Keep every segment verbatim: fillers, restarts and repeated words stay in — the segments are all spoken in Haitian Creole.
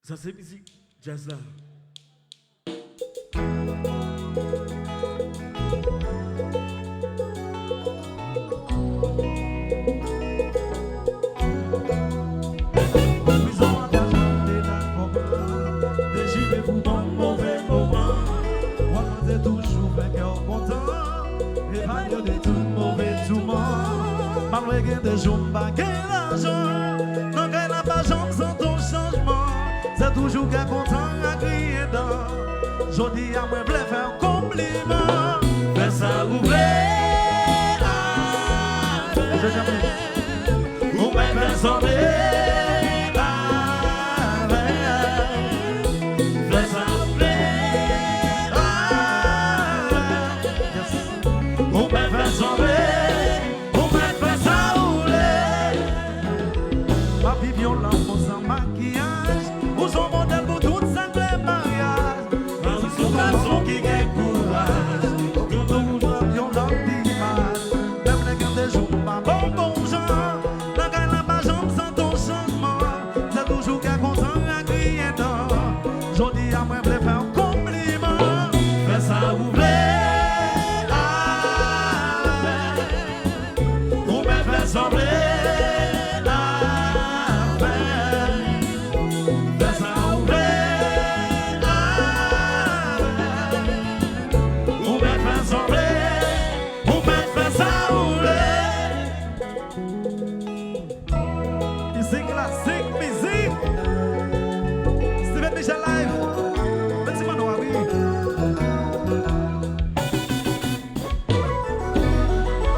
Sa se mizik djaz la. Prizon an te janm te dakò pran, dechire pou bann move moman. W ap mande toujou fè kè w kontan, eparye de tout move touman. Malgre gen de jou m pa gen lajan, nan kay la pa janm santi yon chanjman. Se toujou kè kontan ak griyen dan. Jodi a mwen vle fè w konpliman. Fè sa ou vle avè m. Ou mèt fè sanble avè m. Fè sa ou vle avè m. Ou mèt fè sanble. Ou mèt fè sa ou vle. M ap viv yon lanmou san makiyaj. Ou se yon modèl pou tout sa k vle maryaj. Ou se yon gason ki gen kouraj. Tout moun ap yon lòt imaj. Menm lè gen de jou m pa ba w bon jan. Nan kay la pa janm santi yon chanjman. Se toujou kè kontan ak griyen dan. Jodi a mwen vle fè w konpliman. Fè sa ou vle avè m. Ou mèt fè sanble avè m. Fè sa ou vle avè m. Ou mèt fè sanble. Ou mèt fè sa ou vle. Mizik klasik, mizik. Steven Michel Live. Mèt ti manno a wi.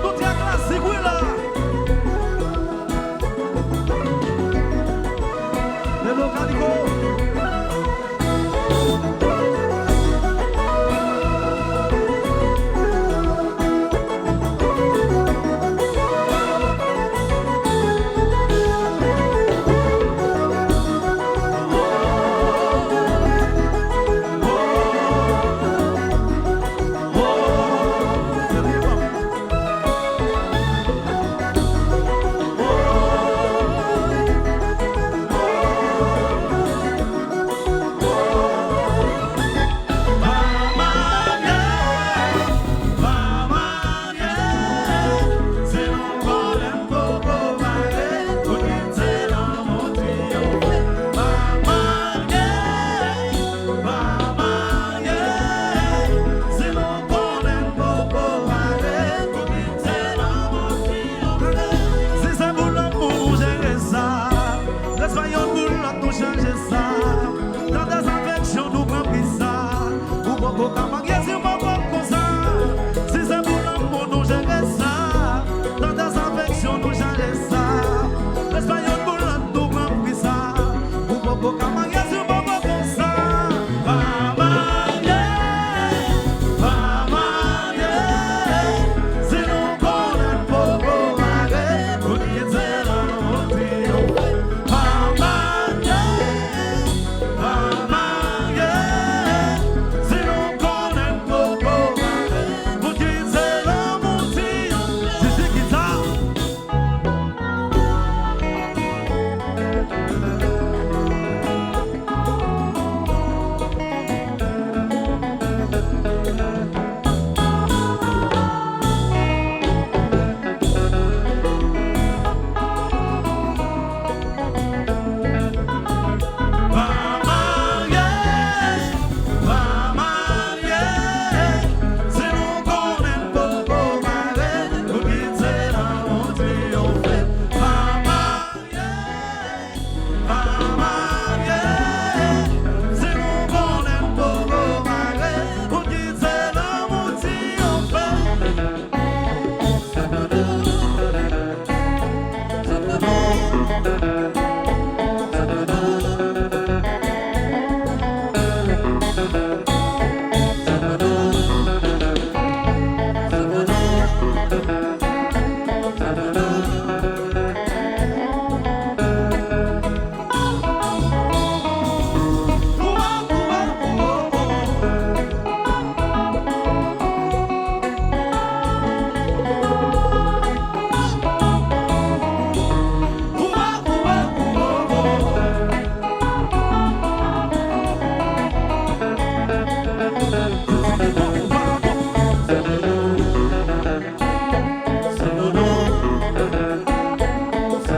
Nou trè klasik wi la. Lelo Kaliko. Si se pou lanmou nou jere sa, respè youn pou lòt nou chanje sa. Tandans afeksyon nou pran pri sa. Ou poko ka marye si w poko konsa. Si se pou lanmou nou jere sa, tandans afeksyon nou chanje sa. Respè youn pou lòt nou pran pri sa. Ou poko ka marye si w poko konsa. Pa marye, pa marye. Si nou konnen n poko mare, nou kite lanmou triyonfe. Pa marye, pa marye. Si nou konnen n poko mare, nou kite lanmou triyonfe. Sisi gita. Pa marye, pa marye. Si nou konnen n poko mare, nou kite lanmou triyonfe. Pa marye, pa marye. Si nou konnen n poko mare, nou kite lanmou triyonfe. Kite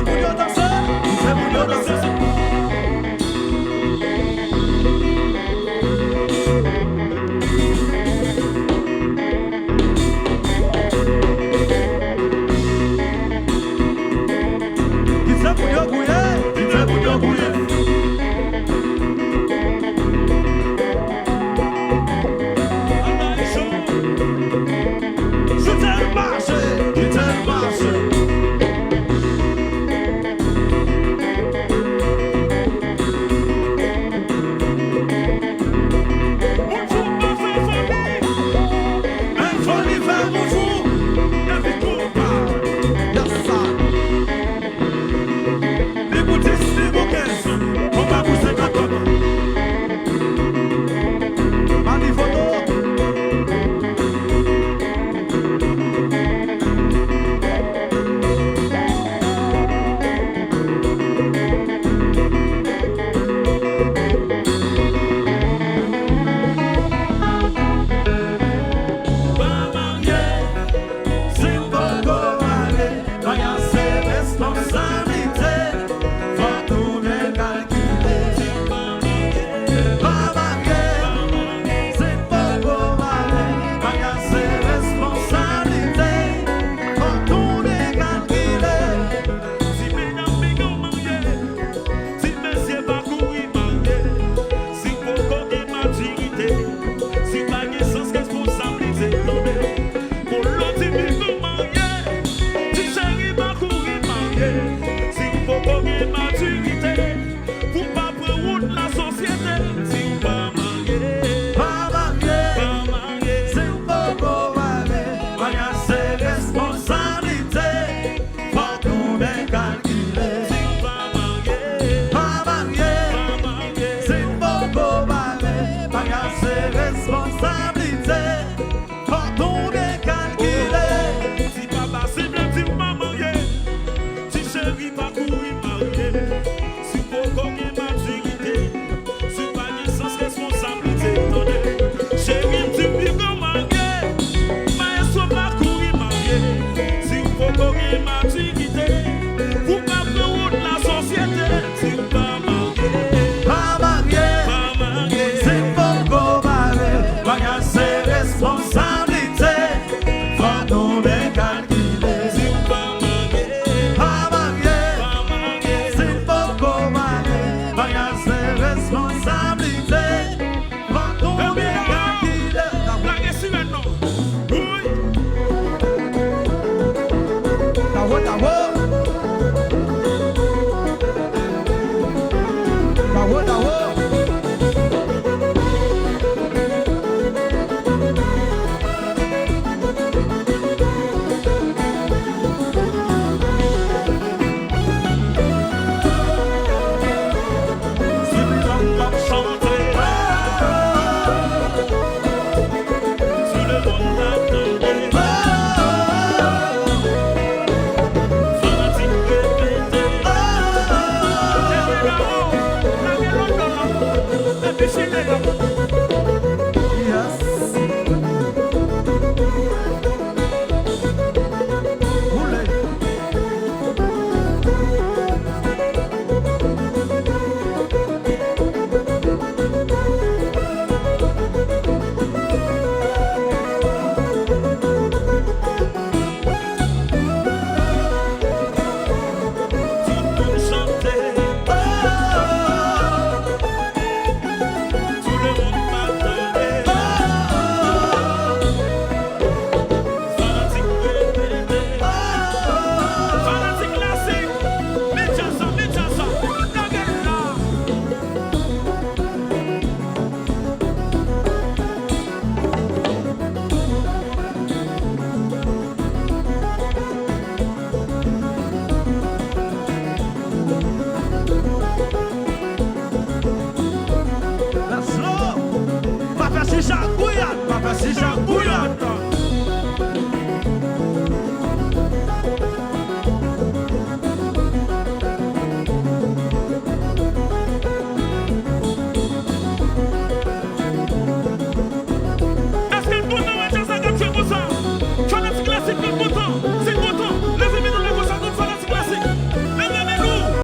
moun yo danse, kite moun yo danse. Kite moun yo gouye, kite moun yo gouye. Kite l mache, kite l mache. Moun fou pa fè foli. Men foli fè moun fou. Epi konpa. Yes, sir. Ni pou dis, ni pou kenz. Konpa pou senkant kòb. Mani foto. Pa marye, si m poko marye, marye se responsablite, fòk nou byen kalkile. Pa marye, si m poko marye, marye se responsablite, fòk nou byen kalkile. Ti medam, piga w marye. Ti mesye pa kouri marye, si poko gen matirite, si pa gen sans responsablite, tande. Kolo ti piga w marye, ti cheri pa kouri marye, si poko gen matirite, pou pa pran wout lasosyete. Si w pa marye, pa marye, pa marye, si w poko marye, marye se responsablite. Fòk nou byen kalkile. Si w pa marye, pa marye, pa marye, si w poko marye, marye se responsablite. Fòk nou byen kalkile. Ti papa se vle di w pa marye, ti cheri pa Asijan.